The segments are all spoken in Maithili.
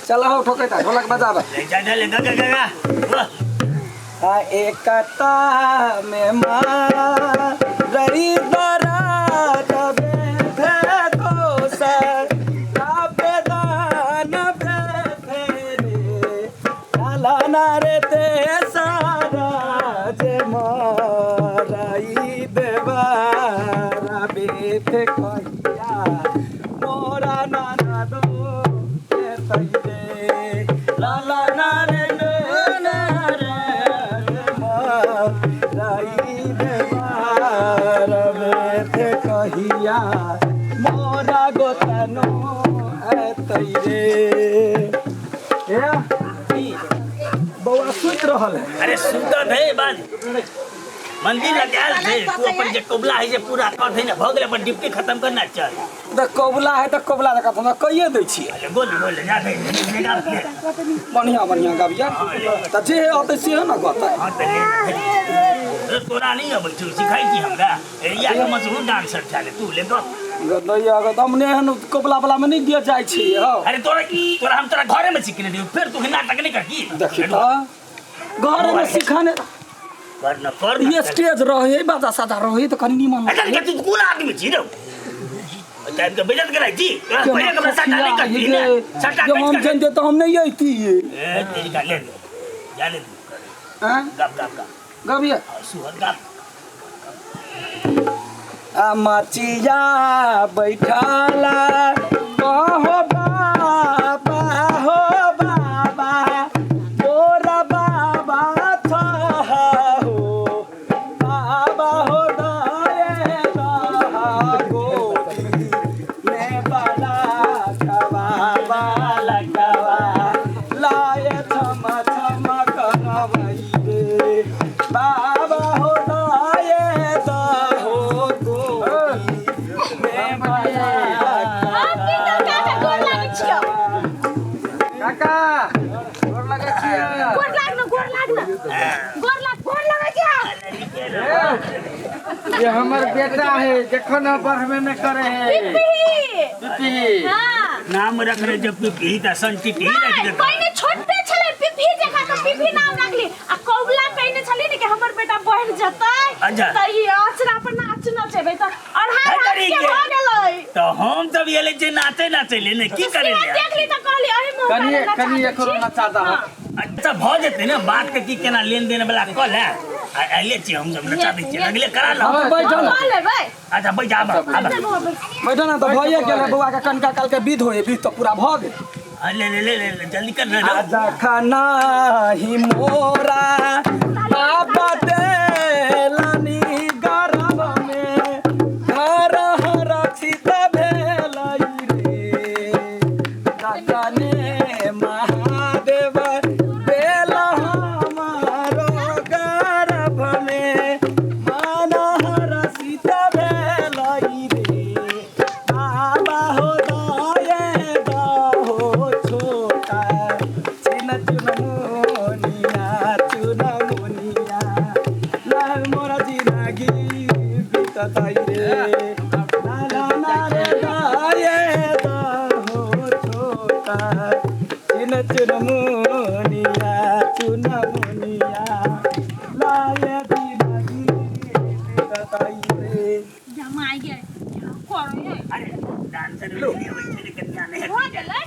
चल हो ठोकेता ढोलक बजाबे। ले जा जा ले गा गा गा गा वाह। आ एकता में माँ रही बरात बेथे दोसर आबेदान बेथे रे लाला ना रे ते सारा जे माराई देवारा बेथे कहिया मोरा नाना दो रे लाला ना रे ना रे माराई देवारा बेथे कहिया मोरा गोतनो एतै रे। ए बौआ सुति रहल है। अरे सुतत है बाद मंदिर लगायल थे तू अपन जे कबला है जे पूरा कर दे ना भऽ गेलै अपन ड्यूटी खत्म करना चल। तऽ कबुला है तऽ कबुला तऽ कथी हमरा कहिए दै छियै। अरे गोल गोल जा दे ले गा ले। बढ़िया बढ़िया गबिया तऽ जे अतै से ने गतै। हां तऽ ले ले। तोरा नहीं अबै छौ सिखाइ छी हमरा एरिया के मशहूर डांसर छले तू ले गो। दैया गो हम ने एहन कबुला वाला में नहीं दिया जाइ छी हौ। अरे तोरा तोरा हम तोरा घरे में सीखने दियो फिर तू नाटक नहीं कर की। देखी तऽ घर में सिखाने कर न कर न। ये स्टेज रहे बाजा साजा रहे तऽ कनि निमन अरे लागै। तू कोन आदमी छी रौ टाइम के बेइज्जत कराइ छी तोरा पहिले कमरा सटा नहीं करती ने सटा जब हम कर जानते तऽ हम नहीं अइतियै। ए तेरी का ले ले जा ले आँय गप गप गप गबिया सुहर गप। आ मचिया बैठला कहो बाबा हो बाबा तोरा बाबा था हो बाबा हो दाए दहा गोदी में बाला खवा बाला खवा लाए थम थम करवई रे बाबा हो दाए दहो गोदी में बाला हम की तऽ काका गोर लागै छियौ। काका गोर लगै छियै। गोर लाग न गोर लाग न गोर लाग गोर लगै छियौ। ये हमर बेटा है देखो ना बढ़वे में करे है। पिपी पिपी। हां नाम रख रहे जब पिपी त संटी टी रख नहीं दे। पहिने छोटे छलै पिपी जकाँ तऽ पिपी नाम रखली आ कौबला कहने छली ने कि हमर बेटा बढ़ जतै अच्छा। तऽ ई अचरा पर नाच नचेबै तऽ अढ़ाई है हाथ तरीके। के भऽ गेलै। तो हम तब ये ले जे नाचे नाचे ले ने की करे से ले। देखली तऽ कहली एहि मौका कनिए मे नचा कनिए दै एकरो छी। नचा दह। हाँ। अच्छा भऽ जेतै ने बात के की केना लेन देन वाला कऽ ले आ आइले छी हम सब नचा दै छियै अगले करा लो। हाँ, बैठल कऽ लेबै। अच्छा बैठ आब आब। चल बौआ, बैठ। बैठल ने तऽ भइए गेल है बौआ के कनिका काल के विध होय विध तऽ पूरा भऽ गेल। हाँ, ले ले ले ले ले, जल्दी कर ना जखना ही मोरा बाबा देलनी गरब में घर रक्षित भेलै रे जखने महादेव देल हमारो गर्भ में मन हरषित भेलै रे बाबा हो दाए दहो छोटा चिन चुन मुनिया चुन मुनिया लाल मोरा जिनगी बिततै रे लाला ना रे दाए दहो छोटा चिन चुन मुनिया चुन मुनिया लाल जिनगी बिततै रे। जमाइ गे करै है। अरे डांसर ले अबै छै ने कनिया नहि भऽ गेलै।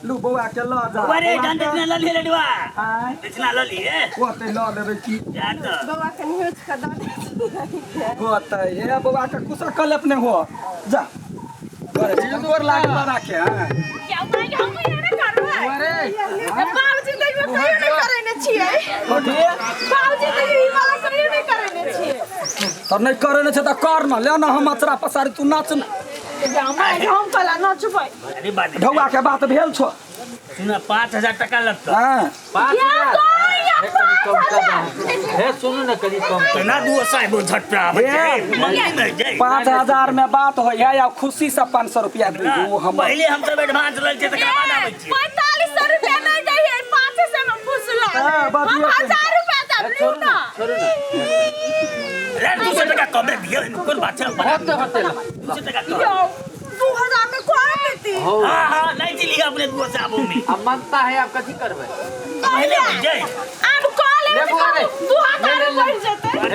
लू बौआ के लऽ जा। अरे डांसर लऽ लिए लडुआ आँय दक्षिणा लऽ लिए ओतै लऽ लेबै की जा तऽ बौआ कनि होच कऽ दऽ दै छियै। होतै हे बौआ के कुशल कल अपने हो जा करे छी गोर लाग लड़ा के हाँ। जमाइ गे हम एना करबै। अरे बाबूजी देखियौ कहियो नहि करेने छियै। कथी बाबूजी देखियौ ई वाला कहियो नहि करेने छियै। तऽ नहि करे ने छै तऽ कर न ले न हम अचरा पसारी तू नाच न। जमाइ गे हम कला नचबै। अरे बात ढौआ के बात भेल छो। सुन 5000 टका लगतो। हाँ पाँच या हजार गई या हे कनि कम पाँच कर हजार। दह। हे सुनू ने कनि कम कर। केना दू साहेब झट पे आबै छै हे। मंदिर में जाय 5000 में बात होइ है या खुशी से 500 रुपया दे दू हम। पहिले हम सब एडवांस लै छै तकर बाद आबै छी। 4500 रुपया नहीं दै है 500 में फुसला। हाँ, हम बतिया के। 1000 रुपया देब हे लू छोड़ू ना। ने छोड़ू ने। रे 200 टका कमे दियौ कोन बात छै होते होते 200 टका कम। यौ 2000 में कोन जैती। हो। हाँ हाँ नहीं चली अपने दुआ से आबू में। अब मनता है आप कथी करबै? पहले हो जाए। आब कह ले लेबै बौआ रे। दू हाथ ले, ले, आरो ले। बढ़ि जेतै। हे,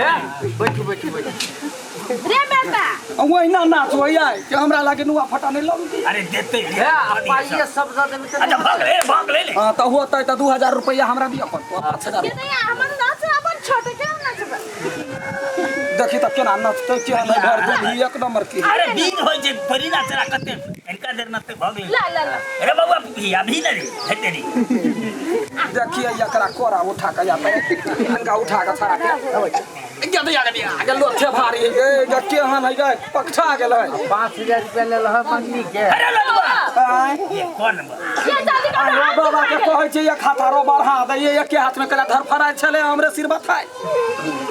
बैठू बैठू बैठू। रे बेटा ओहिना नाच होइया कि हमरा लागे नुआ फटा नहीं लगती। अरे देते हे, आ पाइए सब दऽ देबै तऽ अच्छा भाग ले भाग ले ले। हाँ तो होतै तऽ 2000 रुपया हमरा दिअ पड़तौ, 5000। के नहीं हमर नाच अपन छोटे के हम नचबै। देखी तऽ केना नचतै केहन है भर दूधी एक नंबर के। अरे बीन होय जे थोड़ी ना चला कते इनका देर नते भाग ले। ला ला ला। अरे बाबा भी अभी ना रे हे तेरी। देखिए एकरा कोरा उठा के जाता इनका उठा के छड़ा के गया दिया गया आगे लोथे भारी है गे केहन है गे पकठा गेलै। 5000 रुपया ले लह मंगनी के। अरे ललुआ आँय? ये कौन बा? ये जल्दी कर। अरे बाबा के कहै छै एक हाथ आरो बढ़ा दैये, एके हाथ में कला धरफड़ाइ छलै हमरे सिर बथाइ।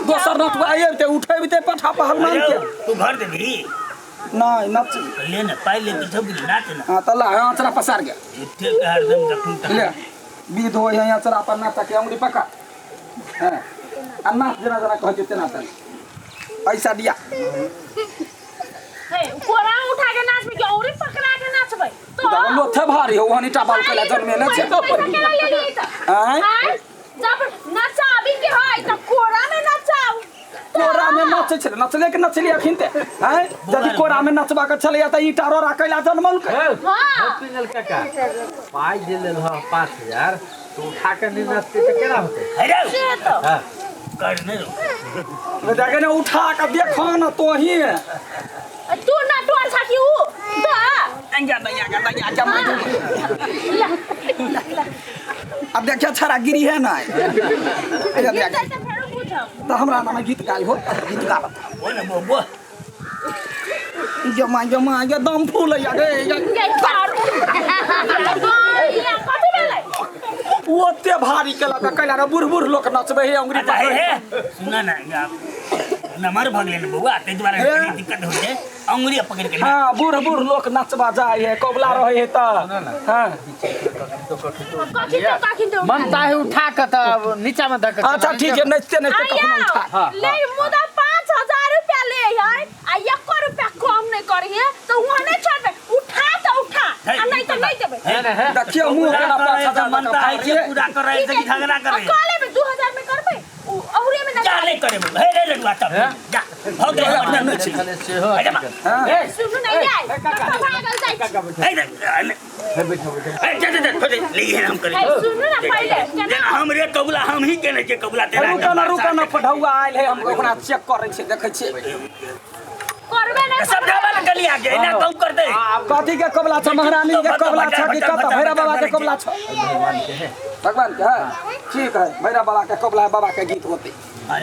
दोसर नटुआ अबिते उठेबिते पठा पहलवान अरे के। तू भर देबी? नहीं नच ले ना पाई ले तो सब नाच ना। हाँ त ला आँचरा पसार गया। झूठे के हरदम जखन तक ले विध होइ है आँचरा पर नाचके अंगुरी पकड़। हाँ आ नाच जेना जेना कहै छै तेना तेना ऐसा दिया। हे कोरा उठा के नाचबै कि औरी पकड़ा के नाचबै? तो लोथे भारी हो वहनी टाबाल केला जन्मे ने छै। पैसा केना लेलियै तऽ? आँय? आँय? जब नचाबी के है तऽ कोरा में नचाउ। कोरा में नचै छलै, नचले के नचली अखिन ते। आँय? यदि कोरा में नचबा के छलैया तऽ ईंटा रोड़ा कैला जनमल के। हे, हाँ। पिंगल काका पाइ जे लेल ह 5000 तो उठा के नहीं नचतै तऽ केना होतै? अरे से तो हाँ कर नहीं रो। देखे ने उठा के देखो न तोही। तू नटुआ छा कि ऊ? तो अंजा दैया के दैया जमा। ला ला। अब देखिए छड़ा गिरी है ना। गिरतै तऽ फेरो बुझब। तो हमरा नाम गीत गाय हो गीत गाबत। बोल बो बो जमा जमा ये दम फूल या गे। ये करू। कथी भेलै? ओते भारी केलक कैला रे बूढ़ बूढ़ लोक नचबै हे अंगुरी अच्छा हे पकड़ि। हे सुना ना आप नमर भाग लेने बउआ ते द्वारा कनी दिक्कत हो जाए अंगुरी पकड़ के। हाँ बूढ़ बूढ़ लोक नचबा जाय है कबला रहे है तऽ। हाँ कखिन तो कखिन तो मनता है उठा के तऽ नीचा में धऽ के। अच्छा ठीक है नचते नचते कखनो उठा। ले मुदा 5000 रुपया ले है आ एको रुपया कम नहीं करिए तो वहाँ नहीं छोड़बे। उठा तो उठा आ नहीं तो नहीं देबे। हे, देखियो मुंह केना 5000 मनता है कि पूरा कर रहे है झगड़ा कर रहे कह लेबे 2000 में करबे औरे में ना जा नहीं करे हे रे लडुआ तब जा हो गए हमर नहीं छी। सेहो अरे बा। हाँ हे, सुनू नहीं आइ काका। भागल जाइ छी। काका बैठो। हे रे हे बैठो बैठो। हे जा जा जा ले ये हम करे। हे सुनू ना पहिले जेना हम रे कबूला हम ही केने के कबूला तेरा। रुका ना रुका ना पढ़ौआ आयल है हम ओकरा चेक करै छियै देखै छियै। करबे नहीं सब ढाबा गलिया के ना कम कर दे। कथी के कबला छ महारानी के कबला छ कि कत भैरव बाबा के कबला छ? भगवान के है ठीक है भैरव बाबा के कबला है बाबा के गीत होते।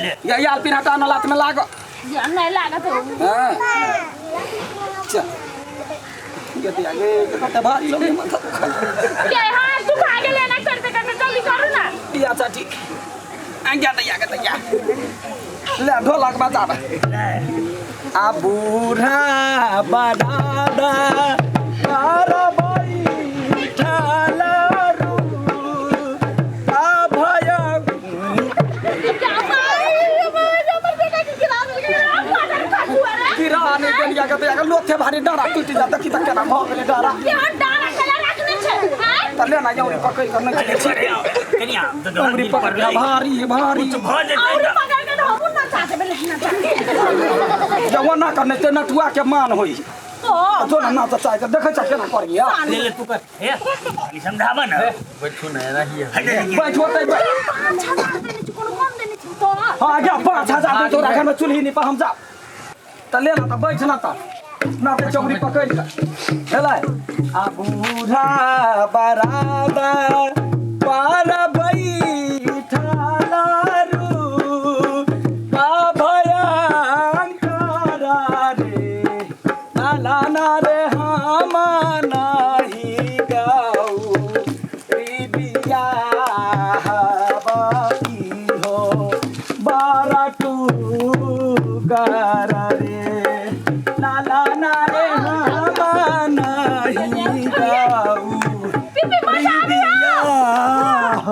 ले ये याल पिनाटा न लात में लाग। नहीं लागत हो। हां चल ये दिया गे कते भारी लोग माथा दुखा के हां दुखा गेले ना करते करते जल्दी करू ना। अच्छा ठीक आज्ञा दैया के दैया ले ढोलक बजाबे। आ बूढ़ा बदादा तारा बैठल रू आ भय गिरा नहीं गलिया के दैया के लोथे भारी डारा टूटि जा देखी त केना भऽ गेलै डारा। त ले ना यौरी पकड़ि कऽ नहि चलै छी। कनिया अंगुरी पकड़ के भारी भारी कुछ भ जेतै त जवाना करने ते नटुआ के मान होई जो ना नाच चाहे त देखै छ केना करिया। ले ले तू कर हे ई समझाबा ना बैठू ना रहिए। बैठ होतै बैठ। हाँ गया 5000 दे तोरा घर में चूल्ही नहीं पा हम जा त ले ना त बैठ ना त ना ते चौरी पकड़ के हेलै। आ बूढ़ा बरादा पार बैठल रू का भयंकर रे नाला ना रे हम नाही गाऊ री बियाह बाकी हो बारा टूकर रे लाला ना रे हम नाही गाऊ री बियाह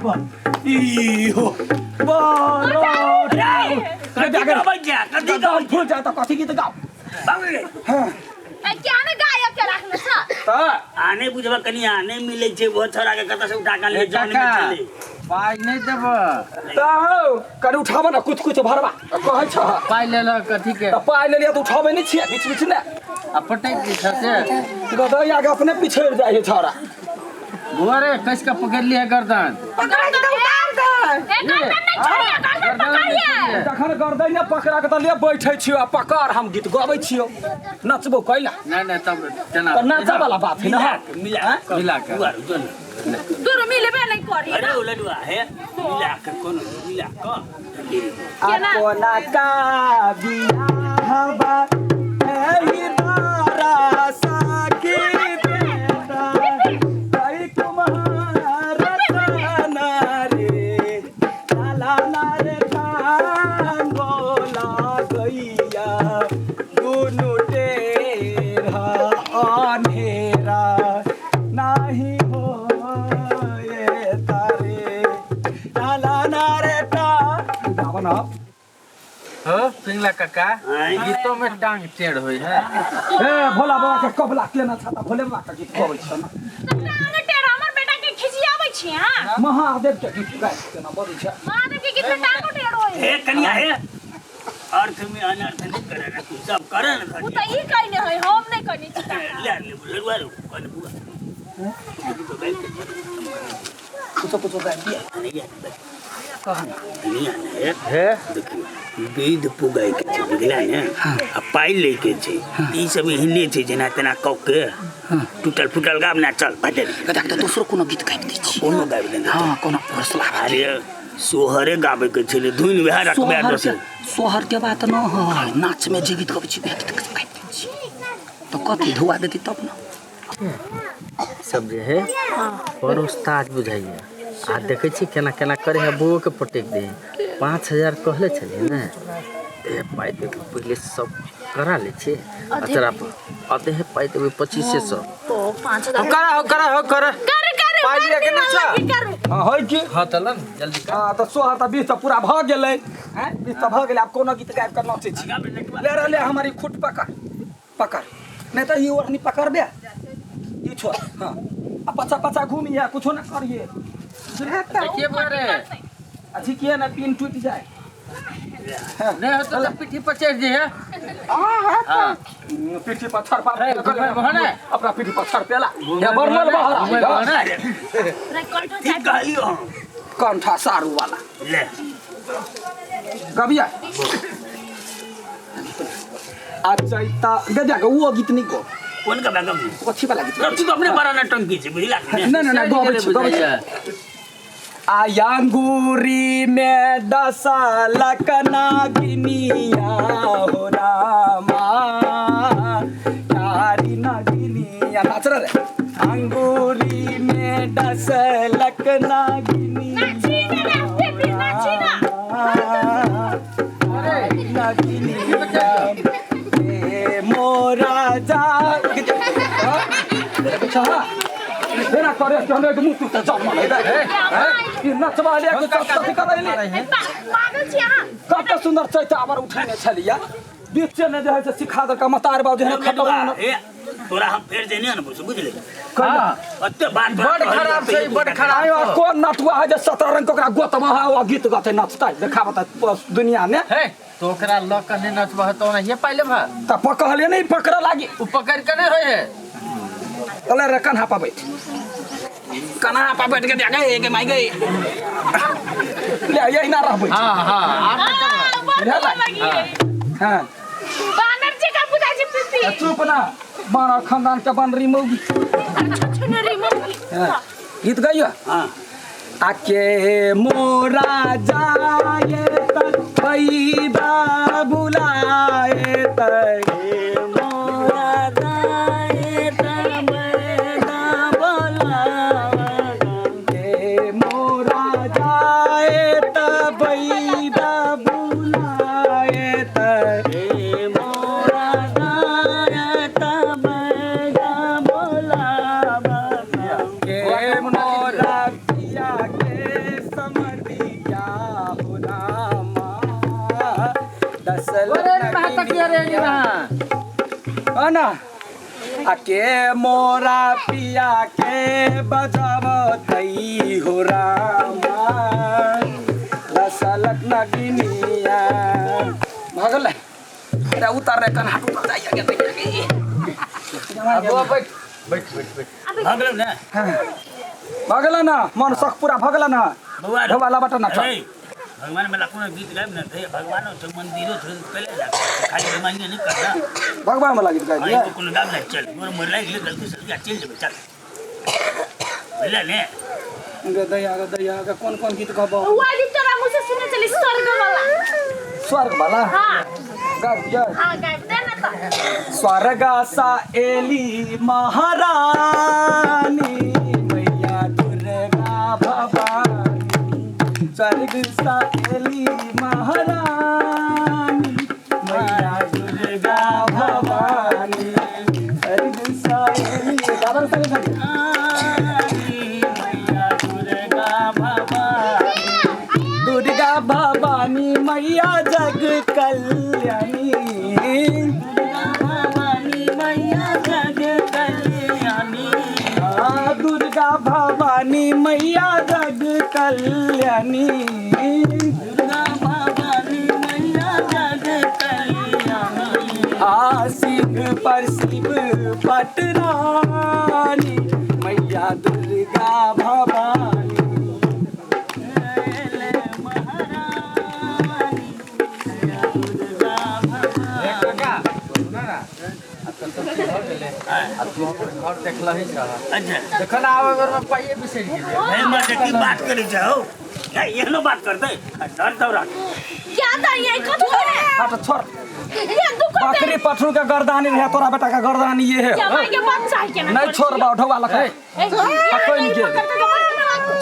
बाकी हो बारा कथी गाबै जा कथी गाबै फूल जाए तो कथी गीत गाओ। बाबू रे हाँ क्या ने गायक के रखने छ? तऽ आ नहि बुझबा कनिया नहि मिलै छै वो छोरा के कतऽ से उठा के ए अनलियै जौन काका मे छलै पाइ नहि देब तऽ हौ कनि उठाबऽ ने कुछ कुछ भरबा कहै छह पाइ लेलक कथी के तऽ पाइ लेलियै तऽ उठाबै नहि छियै बीच बीच ने आ पटकि दी छ से गदैया के अपने पिछड़ि जाइ है छौड़ा बुआ रे कस के पकड़ लिया गर्दन पकड़ के उतार दे ए गर्दन नहीं छोड़िए गर्दन पकड़िए जखन गर्दन पकड़ा के तऽ ले बैठे छियो आ पकड़ हम गीत गबै छियो नचबो कैला नहीं नहीं तब तेना तऽ नाचा वाला बात है ना मिला के मिला के। बुआ रुको ने दूर मिलबे नहीं करी अरे ओ लडुआ हे मिला के कोनो मिला के केना? कोना का बियाहबा एही दारा साकी बेटा कई कुमार रतना रे लाला ना रे टांगोला गैया दुनु टेढ़ा अनेरा नाही हो तारे लाला ना रे टा गावा ना हो पिंगला काका आँय। गीतों में टांग टेढ़ होई है ए भोला बाबा के कबला केना छता भोले बाबा के गीत गबै छ ना टांग टेढ़ हमर बेटा के खिसियाबै छी हां महादेव के गीत गाय केना बजै छ महादेव के गीत में टांग टेढ़ होई हे कनिया हे अर्थ में अनर्थ नहीं करे ना तू सब करे ना उ कनिया त ई कहने है हम नहीं कहने छी काका ले ले लडुआ रो कन बुआ तो गई कुछो कुछो गाय दिया कनिया कह ना कनिया ने हे देखियो विध पुगाय के छै बुझला ने आ पाइ लै के छै ई सब एहने छै जेना तेना कऽ के टूटल फूटल गाब ना चल भटल गदा के दोसरो कोनो गीत गाबि दै छी कोनो गाबि देने हां कोनो हौसला अरे सोहरे गाबै के छलै धुन वएह रखबै सोहर के दोसर सोहर के बात न है नाच में जे गीत गबै छी वएह गीत गाबि दै छी तऽ कथी धुआ देती तब ना सब जे है बड़ उस्ताद बुझाइए आ देखै छी केना केना करे है बौओ के पटकि दे 5000 कहले छलियै ने ए पाइ देबै पहिले सब करा लै छी आ तोरा अधे पाइ देबै 2500 तो 5000 हो करा हो करा हो करा कर कर पाइ लिअ के नहि छौ? कर हां है की हाँ तऽ ल ने जल्दी कर हां तऽ सोहर तऽ बीस तऽ पूरा भऽ गेलै हैं बीस तऽ भऽ गेलै आब कोनो गीत गाबि कऽ नाचै छी ले रे ले हमारी खुट पकड़ पकड़ नहीं तो ये ओढ़नी पकड़बे ई छोड़ हाँ आ पछा पछा घूमिए कुछो ना करिए देखिए बौआ रे अथी किए ना पिन टूटि जाए नहीं हो तो पीठी पर चढ़ जइहे हाँ पीठी पर छड़ पर हे, घुमै बह ने। अपना पीठी पर छड़ पेला या बर्नल घुमै बहरा बह ने। रे कंठो ठीक कहलियो हम कंठा सारू वाला ले गबिया आ चैता गजा के वो गीत नहीं गो कोन का बैगम कथी वाला गीत तू तो अपने बड़ा नटंकी छै बुझला कि नहीं नहीं नहीं गबै छी गबै छी बुझाइए आयांगुरी में दशा लकना गिनिया हो रामा तारी नागिनिया नाच रे अंगूरी में दस लकना गिनिया नाची ना रे बेबी नाची ना नागिनिया ए मोरा जा एना करे कि हम एक मुँह टूटे जन्म ले ई नचबा ले के कथी करै ले पागल छी अहाँ कते सुंदर चैता आबर उठेने छलिया बीचे ने जे है से सिखा देलका मतार बाबू जे है खटवा हे तोरा हम फेर जे नहि अनबो बुझले हाँ ओते बात बड़ खराब छै बड़ खराब आयो कोन नटुआ है जे 17 रंग के ओकरा गोतमा है ओ गीत गते नचतै देखा बता दुनिया में हे तो ओकरा लऽ कऽ नहि नचबह तऽ ओनाहिये पाइ लेबह त पकड़ले नहीं पकड़ लागी ओ पकड़ि कऽ नहि होइ है अले रे कन्हा पर बैठ कन्हा पर बैठ के देख गे माई गई ले यही ना रहबै हाँ हाँ आब नचबह बड़ लगी हां बानर जी का बुझाइ छै पीपी चुप ना बानर खानदान के बनरी मौगी छुछुनरी मौगी हाँ। गीत गाइयो हां आके मोरा जाए त पैदा बुलाए त मोरा दाए तबदा बोलावा के मोरा जाए त पैदा बुलाए त हे मोरा दाए तबदा बोलावा के मोरा पिया के समधिया हो रामा दस अरे महतकिया रे नी वहाँ ना आ के मोरा पिया के बजावतै हो रामा रसलक नगिनिया भगल रे उतर रे कन हाथ उतर जाइए गे। अब बैठ बैठ बैठ बैठ। भगलौ ने। भगल ना मन शख पूरा भगल ना। बौआ ढोबा लाबट ना। अरे, भगवान वाला कोनो गीत गायब ना थे, भगवानो छै, मंदिरो छै, पहले जा खाली बेमानी नहीं करना। भगवान वाला गीत गाइ हाँ, दिया। एगो कोनो गायब ना, चल मोर मर लागि गेलै गलती से चल जेबै, चल बुझले ने। गे दैया गे दैया गे, कोन कोन गीत गबो? वाली तोरा मुँह से सुने चली स्वर्ग वाला। स्वर्ग वाला? हाँ। गाब दिया। हाँ गायब दे ना तो। स्वर्ग सा एली महारानी मैया दुर्गा भवानी, स्वर्ग सा एली महारानी मैया दुर्गा भवानी, स्वर्ग सा एली दादा संगे संगे मैया दुर्गा भवानी, दुर्गा भवानी मैया जग कल्याणी, दुर्गा भवानी मैया जग कल्याणी, हाँ, दुर्गा भवानी मैया जग कल्याणी, दुर्गा भवानी मैया जग कल्याणी, आ सिंह पर शिव पटरानी मैया दुर्गा भवानी। एले महारानी मैया दुर्गा भवानी। काका सुन ना, आ तू हमर घर देखलही छह? अच्छा। देखल आवे बेर में पाइए बिसरि गेलै। हे मर्द, की बात करै छै हौ? हे, एहनो बात करतै? डर दौरा क्या दा ये कथु करे? हट छोड़। ये दुख बकरी पठरू के गर्दानी रहे, तोरा बेटा के गर्दानी ये है। क्या भाई के बच्चा है के ना? नहीं छोड़ बा ढोवा लखा। ए, कोई नहीं गेल।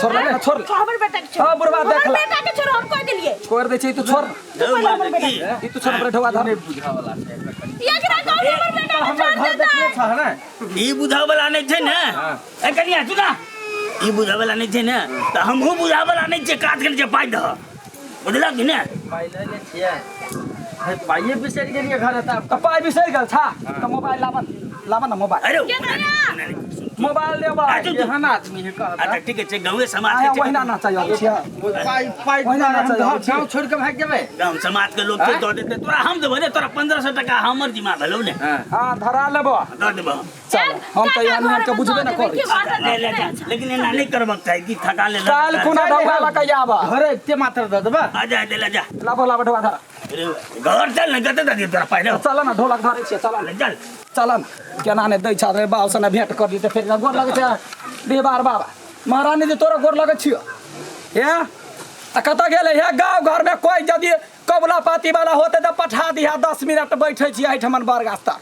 छोड़ ले, छोड़ ले। हमर बेटा के छोड़। हाँ, बुढ़वा हमर देख ले। बेटा के छोड़, हम कह देलिए। छोड़ दे छै, तू छोड़। हौ मर्द, की ई तू छोड़, ढोवा धर। नहि बुझावला छै एकरा कनि। एकरा कहू हमर बेटा के हमर छोड़ घर देता। देखले छह ने? ई बुझावला नहि छै ने? ए कनिया सुना, ई बुझावला नहि छै ने तऽ हमहूँ बुझावला नहि छै, काज करै छै पाइ दह, बुझलक कि ने? पाइ लऽ ले छियै। हे, पाइए बिसरि गेलियै घर तऽ। तऽ पाइ बिसरि गेल छा तऽ मोबाइल लाबन, लाबन ना मोबाइल। अरे मोबाइल लेबा। एहन आदमी है कहता। अच्छा ठीक छै, गाँवे समाज आया के छै। ओहिना नाचै छियै। पाइ पाइ ओहिना हम नाचै गाँव छियै। गाँव छोड़ि कऽ भागि जेबै। गाँव समाज के लोग के दऽ देतै तोरा, हम देबो ने तोरा 1500 टका, हमर जिम्मा भेलौ ने। हाँ। हाँ, धरा लेबो। दऽ देबो हम। चल, हम तऽ एहन एहन के बुझबे ना करै छी। ले ले जा, लेकिन एना नहि करबक चाही कि थका ले। काल्हि खुना ढौआ लऽ के आबऽ। घरे एते मात्र दऽ देबा। आ जा, ले ले जा। लाबो लाबो ढौआ धरा। अरे, घर चल ने, कते दऽ दियौ तोरा पाइ रौ? चल ना, ढोलक धरै छियै, चल। ले चल। चल न, केना नहि दै छ रे बाप से भेंट कर दिते फेर गोर लगै छै। डिहबार बाबा महारानी जी तोरा गोर लगै छियो। हे आ कतऽ गेलै? हे, गाँव घरमे कोइ यदि कबुला पाती वाला होतै तऽ पठा दिहा, 10 मिनट बैठै छियै एहिठमन बरगाछ तर।